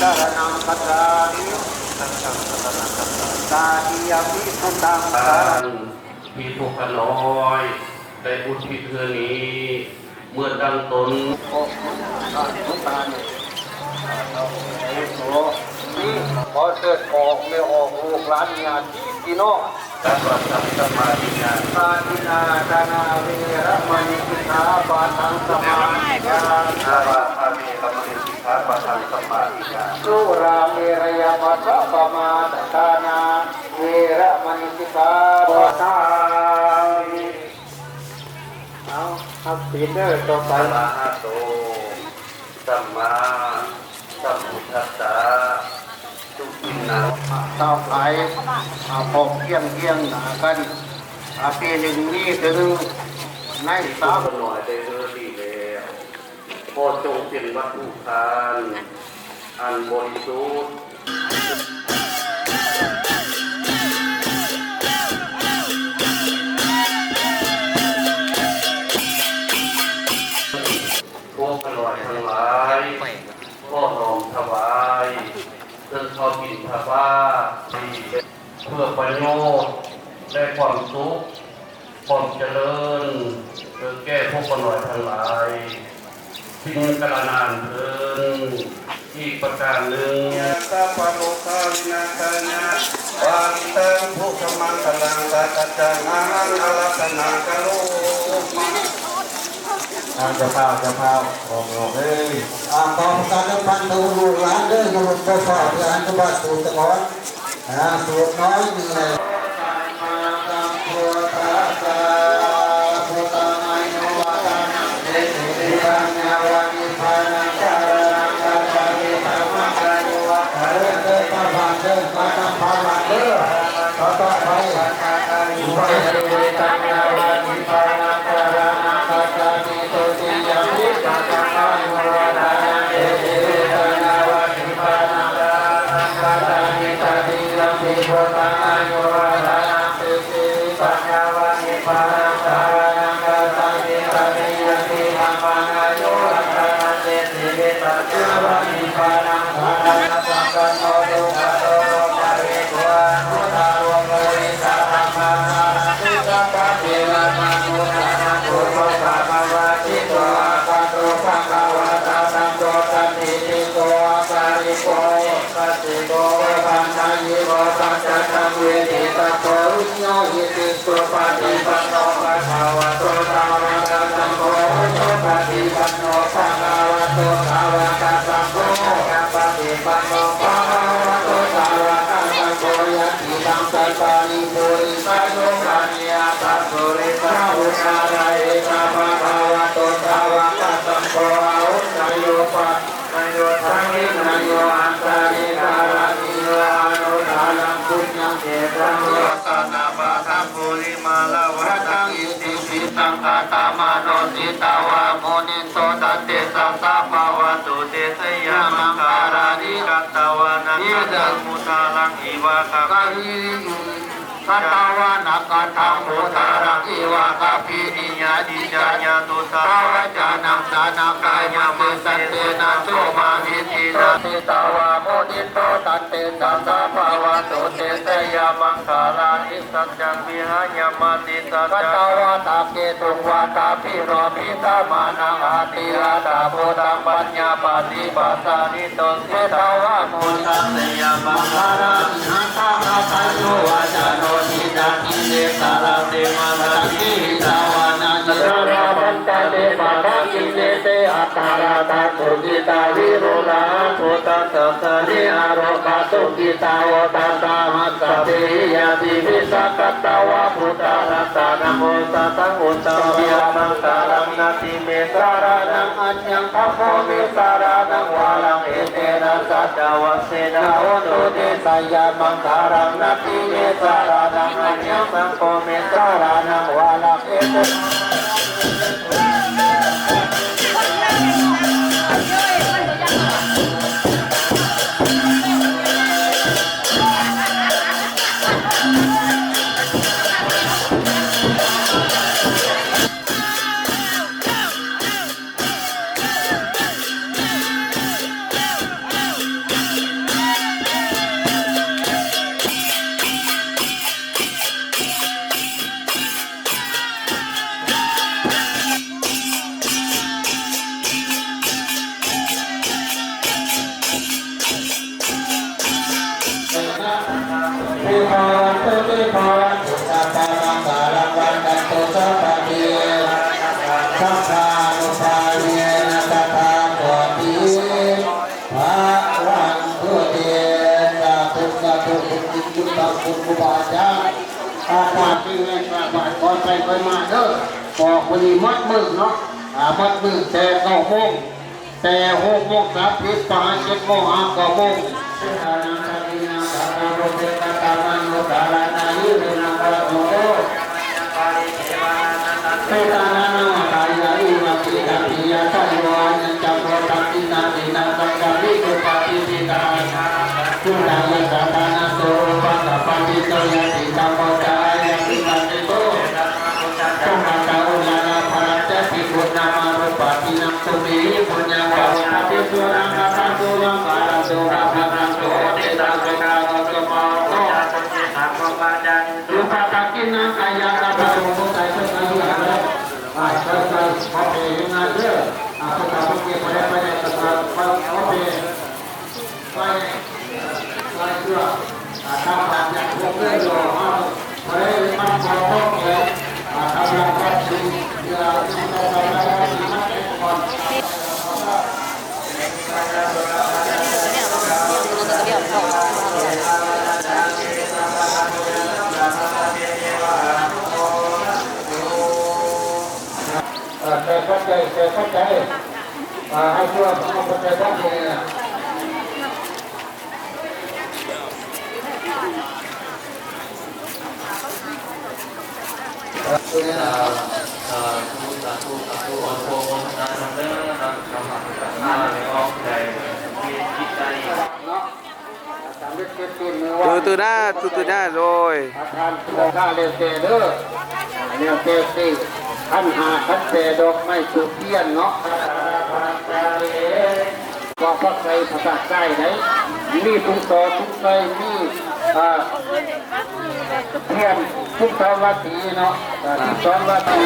ສະລະນັງຄັດສາມິ ຕາຕິຍະປິສຸຕັງ ທານທີ່ພວກຂ້ານ້ອຍໄດ້ອຸທິດເທື່ອນີ້ ເໝືອນດັ່ງຕົນ ຂໍເຊີນອອກແລະອອກລູກຫຼານຍາດຕິພີ່ນ້ອງ ການສະມາທິຍານ ປາທິນາທານາເວລະມະນີ ສິກຂາປະທັງສະມາທິຍານ ກາເມລະມະນີ ສິກຂາປະທັງສະມາທິຍານ ສຸລາເມລະຍະມັດຊະປະມາທານາ ເວລະມະນີ ສິກຂາປະທັງ ເອົາ ຮັກສິນເດີ ຕໍ່ໄປ ອະລະຫະໂຕ ສຳມາສຳພຸດທັດສະ ສຸກິນນາ ຊາວໄທ ອາ ພ້ອມພຽງພຽງໜ້າກັນ ອາ ປີໜຶ່ງມີເທື່ອໜຶ່ງ ໃນສາມ ນ້ອຍໄດ້ເລີດດີແລ້ວ ຂໍຈົ່ງເປັນວັດຖຸທານອັນບໍລິສຸດ ພວກຂ້ານ້ອຍທັງຫຼາຍ ຂໍນ້ອມຖວາຍເຄື່ອງເຂົ້າບິນທະບາດ ເພື່ອປະໂຫຍດ ແລະ ຄວາມສຸກ ຄວາມຈະເລີນ ເກີດແກ່ພວກຂ້ານ້ອຍທັງຫຼາຍ ສິ່ງກາລະນານເທີນ ອີກປະການໜຶ່ງ ຍະ ສະບະໂລກາວິນາສາຍະ ປາລິຕັງ ພຸດທະມັງຄະລັງ ສັກກະຈັງ ອະຫັງ ອາຣາທະນາ ກະໂລມາ ອ່າ ເຈົ້າພາບ ເຈົ້າພາບ ອອກ ອອກເອີຍ ອ່າ ຂໍປະກາດນຳພັນທະບຸລຸຫຼານເດີ ຢູ່ລົມບໍ່ຟ້າວ ເພື່ອໃຫ້ສະບາຍສູດສະຫງອນ ອ່າ ສູດນ້ອຍໜຶ່ງເລີຍ ຕໍ່ໄປ ກະຕະວານະກະທັງ ມຸທາລັງ ອີວະກະປີນິຍາ ດິຈາຍະຕຸສາວະຈານັງ ສານະກາຍະ ເມ ສັນເຕນະ ໂສມະວິທິນາ ສິຕາວາ ມຸນິນໂຕ ຕັນເຕຊະສາ ພະວະຕຸ ເຕຊະຍະ ມັງຄະລານິ ສັດຈັງ ວິຫາຍະ ມະຕິສັດຈັງ ກະຕະວາຕາເກຕຸງ ວາຕາພິໂຣພິຕະມານັງ ອາຕິອັດຖະພູຕັງ ປັນຍາປະຕິປັດສານິ ໂຕ ສິຕາວາ ມຸດທັດສະຍະ ມັງຄະລານິ ຫັດຖະກະຕະໂຍ ວາຈະໂນ ຈິດຕະກິເລສາລະເສ ມະນະສິ ຫິຕາວານະ ຈິຕະລະພັນຕະເຕ ມະນະກິເລເສ ອັດຕະລະທະ ສຸກິຕາ ວິລຸລາ ພຸດທະສາສະເນ ອາໂລກະ ສຸກິຕາ ໂອຕະສະ ຫະສະເຕ ຍາຕິພິສາ ກະຕະວາ ພຸດທະລັດຕະນະໂມ ສະທັງ ໂອຕະສະ ຍະ ມັງຄະລັງ ນະຕິເມ ສະລະນັງ ອັນ ຍັງ ທຳໂມ ເມ ສະລະນັງ ວະລັງ ເອເຕນະ ສັດຈະ ວະເສນະ ໂຫຕຸ ເຕຊະຍະ ມັງຄະລັງ ນະຕິເມ ສະລະນັງ ອັນ ຍັງ ສັງໂຄ ເມ ສະລະນັງ ວະລັງ ເອເຕນະ ຄ່ອຍໄປຄ່ອຍມາເດີ ບອກມື້ນີ້ໝົດມື້ເນາະ ອາ ໝົດມື້ແຕ່ເກົ້າໂມງ ແຕ່ຫົກໂມງສາມສິບ ໄປຫາເຈັດໂມງ ຫາເກົ້າໂມງ. ເອີ ແຕ່ປັດໄຈ ແຕ່ປັດໄຈ ອາ ໃຫ້ພວກເຮົາເຂົ້າໃຈທຳນີ້ນະ. ສາທຸ ສາທຸ ສາທຸ ອອນໂພມໂມທະນານຳເດີ ນຳຄຳພັດທະນາ ແລະ ອອກໃຈ ເນາະ ສຳເລັດເສັດສິ້ນເມື່ອວານ ຕຸຕະນາ ຕຸຕະນາ ໂດຍ ປະທານຜູ້ຂ້າແລ້ວແຕ່ເດີ ແລ້ວແຕ່ຊິ ຂັນຫ້າ ຂັນແປ ດອກໄມ້ທູບທຽນເນາະ ວ່າພະໄຊພະສາດໃຕ້ໃດ ມີທຸງຕໍທຸງໄຊ ມີ ອ່າ ທຽນທຸງສາວາຕີເນາະ ອ່າ ທຸງສາວາຕີ.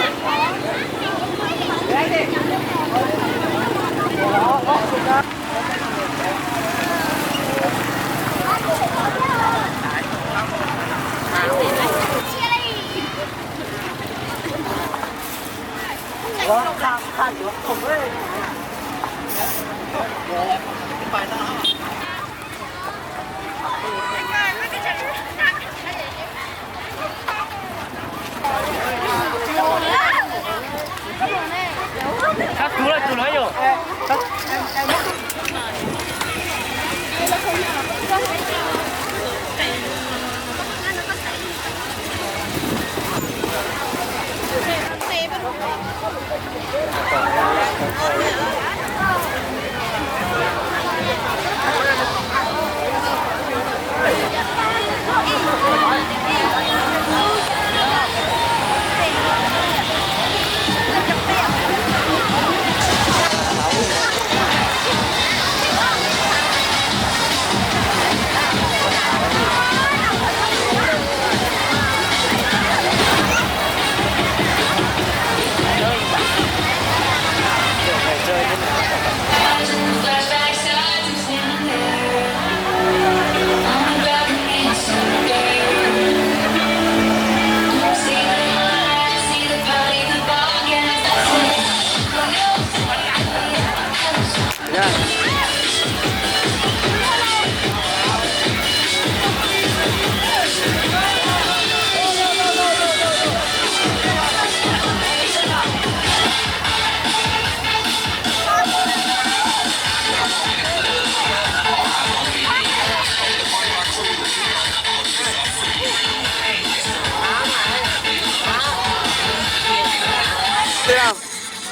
ເດີ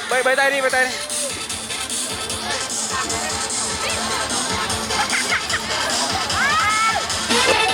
ໄປ ໄປໃຕ້ນີ້ ໄປໃຕ້ນີ້. ເ